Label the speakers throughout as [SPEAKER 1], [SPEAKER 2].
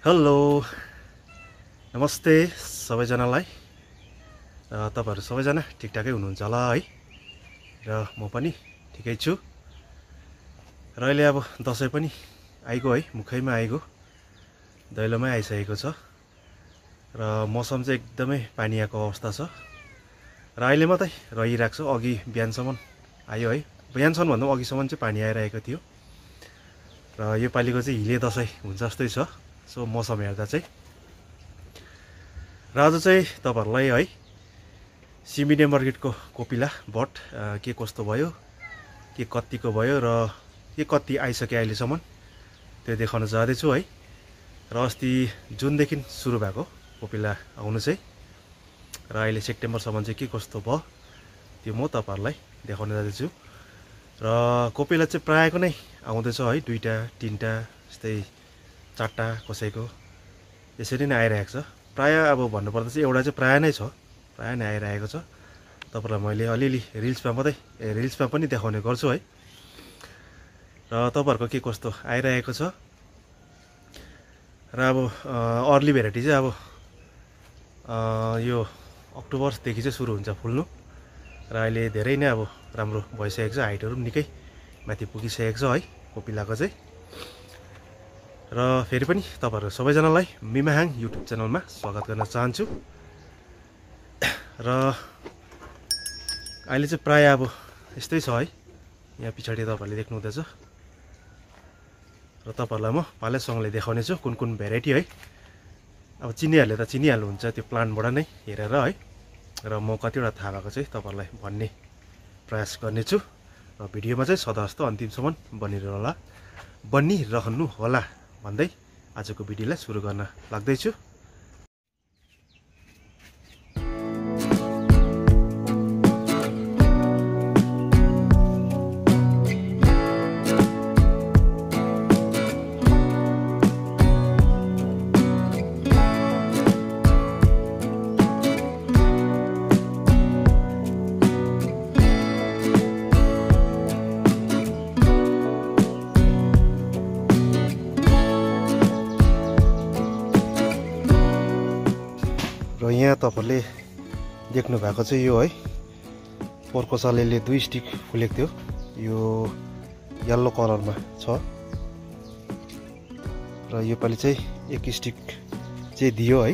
[SPEAKER 1] Hello नमस्ते सबैजनालाई तपाईहरु सबैजना ठिकठाकै हुनुहुन्छ होला है र म पनि ठिकै छु र अहिले अब दशैं पनि आइगयो है मुखैमा आइगयो दैलोमै आइसकेको छ र मौसम चाहिँ एकदमै पानीयाको अवस्था छ र अहिले मात्रै रहिरहेको छ अघि बिहानसम्म आयो है बिहानसम्म भन्दा अघिसम्म चाहिँ पानी आइरहेको थियो र यो पालिको चाहिँ हिले दशैं हुन्छ जस्तै छ सो मौसम हेर्दा चाहिँ र आज चाहिँ तपाईहरुलाई है सिमिडे मार्केटको कोपिला बट के कस्तो भयो के कतिको भयो र के कति आइसके अहिलेसम्म त्यो देखाउन जाँदैछु है र अस्ति जुनदेखि सुरु भएको कोपिला आउनु चाहिँ र अहिले सेप्टेम्बरसम्म चाहिँ के कस्तो भयो त्यो म तपाईहरुलाई देखाउन जाँदैछु र कोपिला चाहिँ प्रायको नै आउँदैछ है दुईटा तीनटा यस्तै चारटा कसैको यसरी नै आइरहेको छ प्राय अब भन्नुपर्दा चाहिँ एउटा चाहिँ प्राय नै छ प्राय नै आइरहेको छ तपाईहरुलाई मैले अलिअलि रिल्समा पनि देखाउने गर्छु है र तपाईहरुको के कस्तो आइरहेको छ र अब अर्ली भेराइटी चाहिँ अब यो अक्टोबरदेखि चाहिँ सुरु हुन्छ फुल्नु र अहिले धेरै नै अब राम्रो भइसकेको छ हाइटहरु पनि निकै माथि पुगिसकेको छ है कोपिलाको चाहिँ र फेरि पनि तपाईहरु सबैजनालाई मिमाहाङ युट्युब च्यानलमा स्वागत गर्न चाहन्छु र अहिले चाहिँ प्राय अब यस्तै छ है यहाँ पछाडी तपाईहरुले देख्नु हुँदैछ र तपाईहरुलाई म पालेसँगले देखाउने छु कुन कुन भेराइटी है अब चिन्नेहरुले त चिनिहाल्नुहुन्छ त्यो प्लान्टबाट नै हेरेर है र म कतिवटा थाहा भएको चाहिँ तपाईहरुलाई भन्ने प्रयास गर्नेछु र भिडियोमा चाहिँ सदा जस्तो अन्तिमसम्म बनिरहनु होला भन्दै आजको भिडियोलाई सुरु गर्न लाग्दैछु र यहाँ तपाईहरुले देख्नु भएको चाहिँ यो है पोर्को सालले 2 स्टिक फुलेको थियो यो येलो कलरमा छ र यो पालि चाहिँ 1 स्टिक चाहिँ दियो है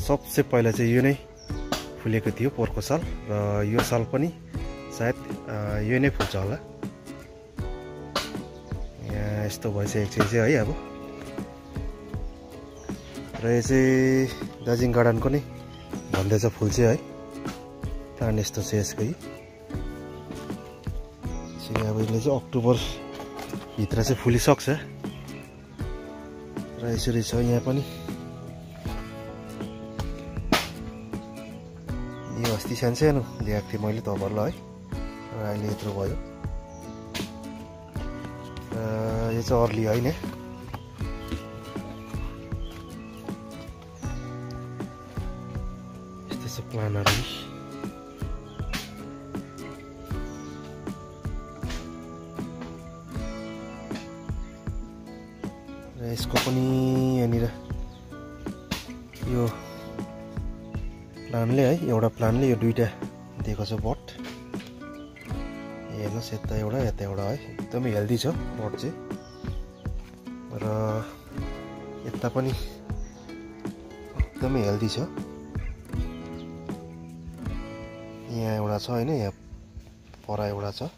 [SPEAKER 1] सबसे पहिला चाहिँ यो नै फुलेको थियो पोर्को साल र यो साल पनि सायद यो नै फुल्छ होला यहाँ यस्तो भइसकेको छ है अब र यो चाहिँ दार्जिलिङ गार्डनको नै भन्दैछ फुल चाहिँ है प्लान्ट यस्तो छ यसको अब यसले चाहिँ अक्टोबर भित्र चाहिँ फुलिसक्छ र यसरी छ यहाँ पनि यो अस्ति सानो ल्याएको थिएँ मैले तपाईहरुलाई है र अहिले यत्रो भयो र यो चाहिँ अर्ली होइन प्लानहरु र यसको पनि यहाँनिर यो प्लानले है एउटा प्लानले यो दुईटा दिएको छ बट हेर्नुस् यता एउटा है एकदमै हेल्दी छ बट चाहिँ र यता पनि एकदमै हेल्दी छ यहाँ एउटा छ हैन यहाँ पर एउटा छ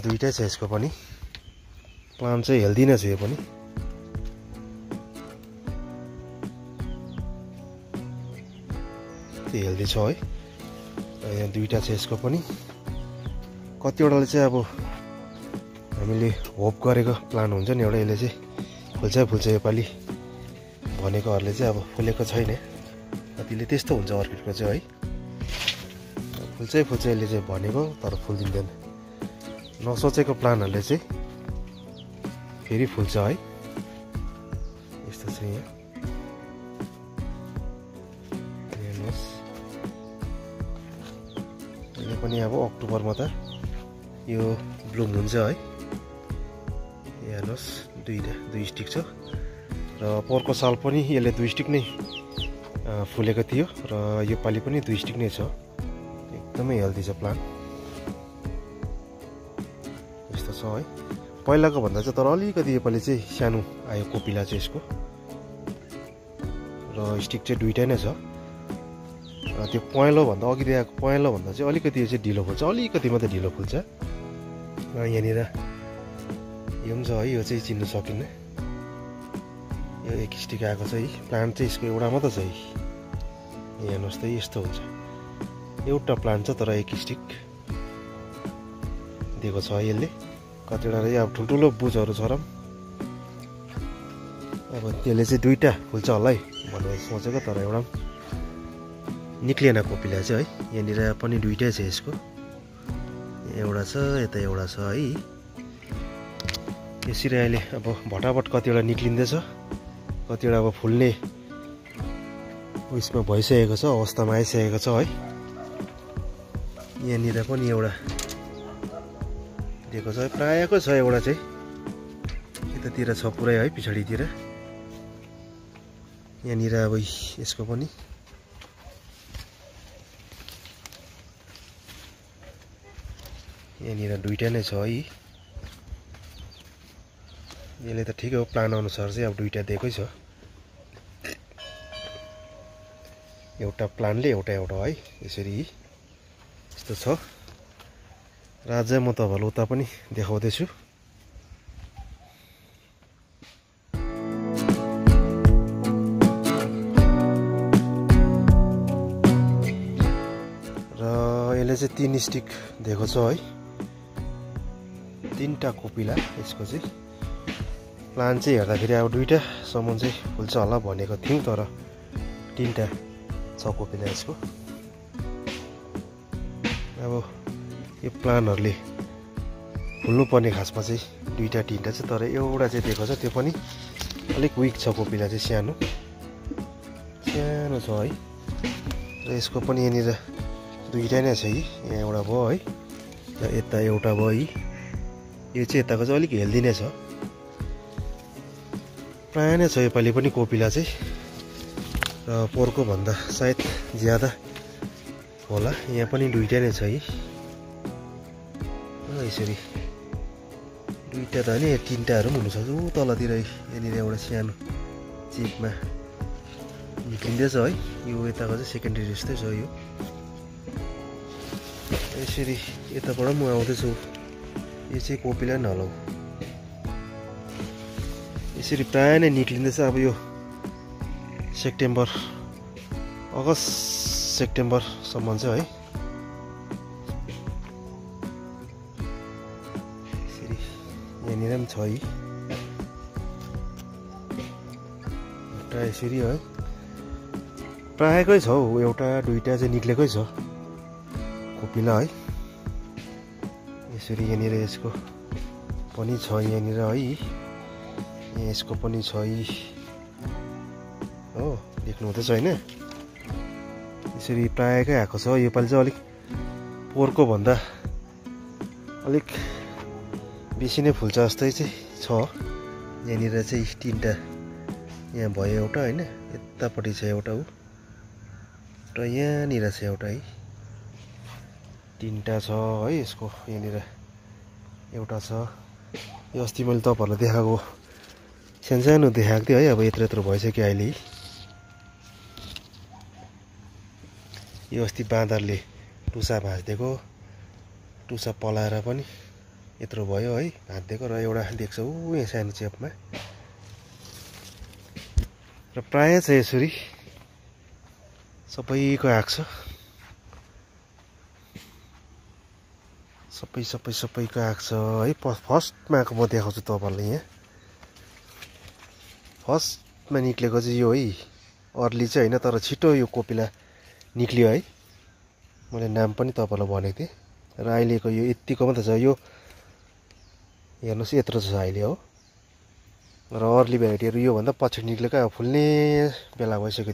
[SPEAKER 1] दुईटै छ यसको पनि प्लान्ट चाहिँ हेल्दी नै छ यो पनि त्यो हेल्दी छ है यहाँ दुईटा छ यसको पनि कतिवटाले चाहिँ अब हामीले होप गरेको प्लान हुन्छ नि एउटा यसले चाहिँ फुल्छ योपालि भनेकोहरूले चाहिँ अब फुलेको छैन कतिले त्यस्तो हुन्छ अर्किडको चाहिँ है फुल्छ यसले चाहिँ भनेको तर फुल्दिँदैन नसोचेको प्लानहरुले चाहिँ फेरि फुल्छ है यस्तो छ यहाँ हेर्नुस् यो पनि अब अक्टोबरमा त यो ब्लुम हुन्छ है हेर्नुस् दुई स्टिक छ र पोहोरको साल पनि यसले 2 स्टिक नै फुलेको थियो र यो पालि पनि 2 स्टिक नै छ। एकदमै हेल्दी छ प्लान्ट। यस्तो छ है, पहिलाको भन्दा चाहिँ। तर अलिकति योपालि चाहिँ सानो आयो कोपिला चाहिँ यसको, र स्टिक चाहिँ 2टा नै छ। त्यो पहेँलो भन्दा अघि देखाएको पहेँलो भन्दा चाहिँ अलिकति यो चाहिँ ढिलो फुल्छ, अलिकति मात्रै ढिलो फुल्छ। र यहाँनिर यो पनि छ है, यो चाहिँ चिन्नु सकिन्न। यो 1 स्टिक आएको छ है। प्लान्ट चाहिँ यसको एउटा मात्रै छ है। हेर्नुहोस् त यस्तो हुन्छ, एउटा प्लान्ट छ तर 1 स्टिक दिएको छ यसले। कतिवटा अब ठुल्ठुलो बुचहरू छ र अब त्यसले चाहिँ 2टा फुल्छ होला है भनेर सोचेको, तर एउटा निक्लिएन कोपिला चाहिँ है। यहाँनिर पनि 2टै छ यसको, एउटा छ यता एउटा छ है। यसरी अहिले अब भटाभट कतिवटा निक्लिँदैछ, कतिवटा अब फुल्ने उयसमा भइसकेको छ, अवस्थामा आइसकेको छ है। यहाँनिर पनि एउटा दिएको छ, प्रायःको छ एउटा चाहिँ। यतातिर छ पुरै है, पछाडितिर। यहाँनिर अब यसको पनि यहाँनिर 2टा नै छ है। यसले त ठिकै हो, प्लान अनुसार चाहिँ अब 2टा दिएकै छ। एउटा प्लानले एउटा है, यसरी यस्तो छ। र अझै म तपाईँहरूलाई उता पनि देखाउँदैछु। र यसले चाहिँ 3 स्टिक दिएको छ है, 3टा कोपिला यसको चाहिँ। प्लान चाहिँ हेर्दाखेरि अब 2टासम्म चाहिँ फुल्छ होला भनेको थियौँ, तर 3टा छ कोपिला यसको। अब यो प्लानहरूले फुल्नुपर्ने खासमा चाहिँ 2टा 3टा छ, तर एउटा चाहिँ दिएको छ, त्यो पनि अलिक विक छ कोपिला चाहिँ, सानो सानो छ है। र यसको पनि यहाँनिर 2टा नै छ है। यहाँ एउटा भयो है, र यता एउटा भयो है। यो चाहिँ यताको चाहिँ अलिक हेल्दी नै छ, प्रायः नै छ योपालि पनि कोपिला चाहिँ। र पोहोरको भन्दा सायद ज्यादा होला। यहाँ पनि 2टा नै छ है। यसरी 2टा त होइन, 3टाहरू पनि हुनसक्छ। ऊ तलतिर यहाँनिर एउटा सानो चिपमा निक्लिँदैछ है। यो यताको चाहिँ सेकेन्डरी जस्तै छ यो। यसरी यताबाट म आउँदैछु, यो चाहिँ कोपिला नै होला। यसरी प्रायः नै निक्लिँदैछ। अब यो सेप्टेम्बर अगस्त सेप्टेम्बरसम्म चाहिँ है। यसरी यहाँनिर पनि छ है एउटा यसरी है। प्रायःकै छ हौ, एउटा 2टा चाहिँ निक्लेकै छ कोपिला है। यसरी यहाँनिर यसको पनि छ, यहाँनिर है। यसको पनि छ हो, देख्नु हुँदैछ होइन। यसरी प्रायःकै आएको छ। योपालि चाहिँ अलिक पोहोरको भन्दा अलिक बेसी नै फुल्छ जस्तै चाहिँ छ। यहाँनिर चाहिँ 3टा यहाँ भयो एउटा होइन, यतापट्टि छ एउटा ऊ, र यहाँनिर छ एउटा है। 3टा छ है यसको। यहाँनिर एउटा छ। यो अस्ति मैले तपाईँहरूलाई देखाएको सानो देखाएको थिएँ है। अब यत्रो यत्रो भइसक्यो अहिले। यो अस्ति बाँदरले टुसा भाँचिदिएको, टुसा पलाएर पनि यत्रो भयो है भाँचिदिएको। र एउटा देख्छ ऊ यहाँ सानो चेपमा। र प्रायः चाहिँ यसरी सबैको आएको छ, सबैको आएको छ है। फर्स्टमा आएको म देखाउँछु तपाईँहरूलाई। यहाँ फर्स्टमा निक्लेको चाहिँ यो है, अर्ली चाहिँ होइन, तर छिटो यो कोपिला निक्लियो है। मैले नाम पनि तपाईँलाई भनेको थिएँ। र अहिलेको यो यतिको मात्रै छ। यो हेर्नुहोस् यत्रो छ अहिले हो। र अर्ली भेराइटीहरू योभन्दा पछि निक्लेको अब फुल्ने बेला भइसक्यो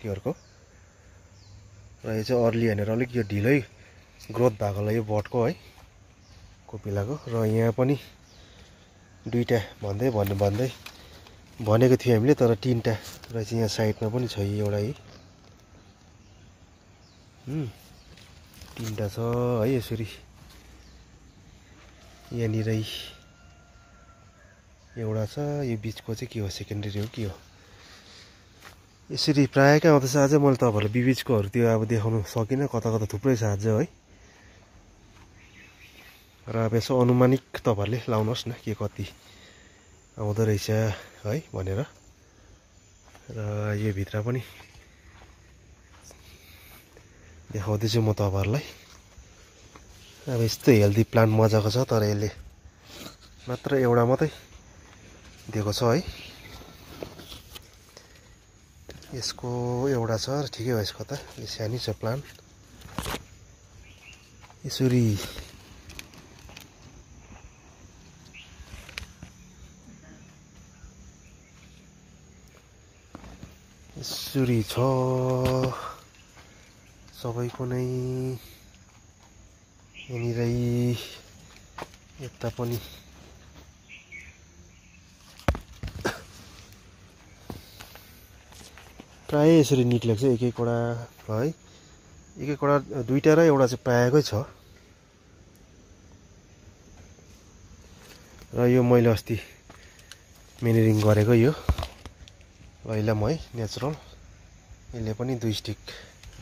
[SPEAKER 1] तीहरूको। र यो चाहिँ अर्ली भनेर अलिक यो ढिलै ग्रोथ भएकोलाई यो बटको है कोपिलाको। र यहाँ पनि 2टा भन्दै भनेको थियो हामीले, तर तीनटा रहेछ यहाँ साइडमा पनि छ एउटा है। तीनटा छ है यसरी। यहाँनिर एउटा छ, यो बिचको चाहिँ के हो, सेकेन्डरी हो के हो, यसरी प्रायः क्या आउँदैछ। अझै मैले तपाईँहरूलाई बिबिचकोहरू त्यो अब देखाउनु सकिनँ, कता कता थुप्रै छ अझ है। र अब यसो अनुमानिक तपाईँहरूले लाउनुहोस् न के कति आउँदो रहेछ है भनेर। र यो भित्र पनि देखाउँदैछु म तपाईँहरूलाई। अब यस्तो हेल्दी प्लान्ट मजाको छ, तर यसले मात्र एउटा मात्रै दिएको छ है। यसको एउटा छ र ठिकै हो। यसको त यो सानो छ प्लान्ट। यसरी यसरी छ सबैको नै। यहाँनिर यता पनि प्रायः यसरी निक्लेको छ एक एकवटा है। एक एकवटा दुईटा र एउटा चाहिँ पाएकै छ। र यो मैले अस्ति मेनिरिङ गरेको यो लैलम है नेचुरल, यसले पनि 2 स्टिक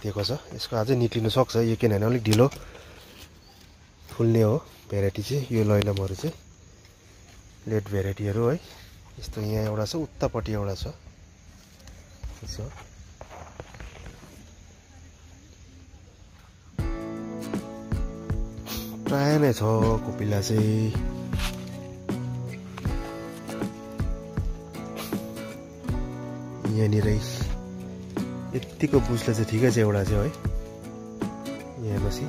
[SPEAKER 1] दिएको छ। यसको अझै निक्लिनु सक्छ, यो किनभने अलिक ढिलो फुल्ने हो भेराइटी चाहिँ यो लैलमहरू चाहिँ, लेट भेराइटीहरू है। यस्तो यहाँ एउटा छ, उतापट्टि एउटा छ। प्राय नै छ कोपिला चाहिँ। यहाँनिर यतिको बुझ्ला चाहिँ ठिकै छ एउटा चाहिँ है। यहाँ बसी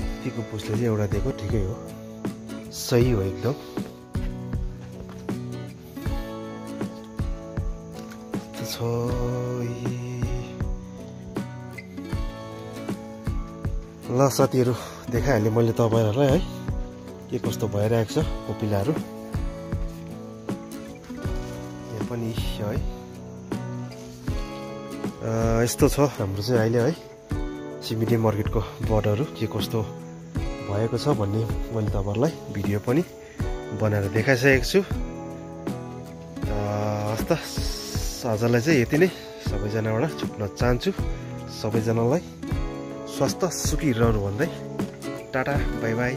[SPEAKER 1] यतिको बुझ्ला चाहिँ एउटा दिएको ठिकै हो, सही हो एकदम। छ ल साथीहरू, देखाइहालेँ मैले तपाईँहरूलाई है के कस्तो भइरहेको छ कोपिलाहरू। यहाँ पनि है यस्तो छ हाम्रो चाहिँ अहिले है सिमिडी मार्केटको बर्डरहरू के कस्तो भएको छ भन्ने मैले तपाईँहरूलाई भिडियो पनि बनाएर देखाइसकेको छु। हस् त, आजलाई चाहिँ यति नै। सबैजनाबाट छुट्न चाहन्छु। सबैजनालाई स्वस्थ सुखी रहनु भन्दै टाटा बाई बाई।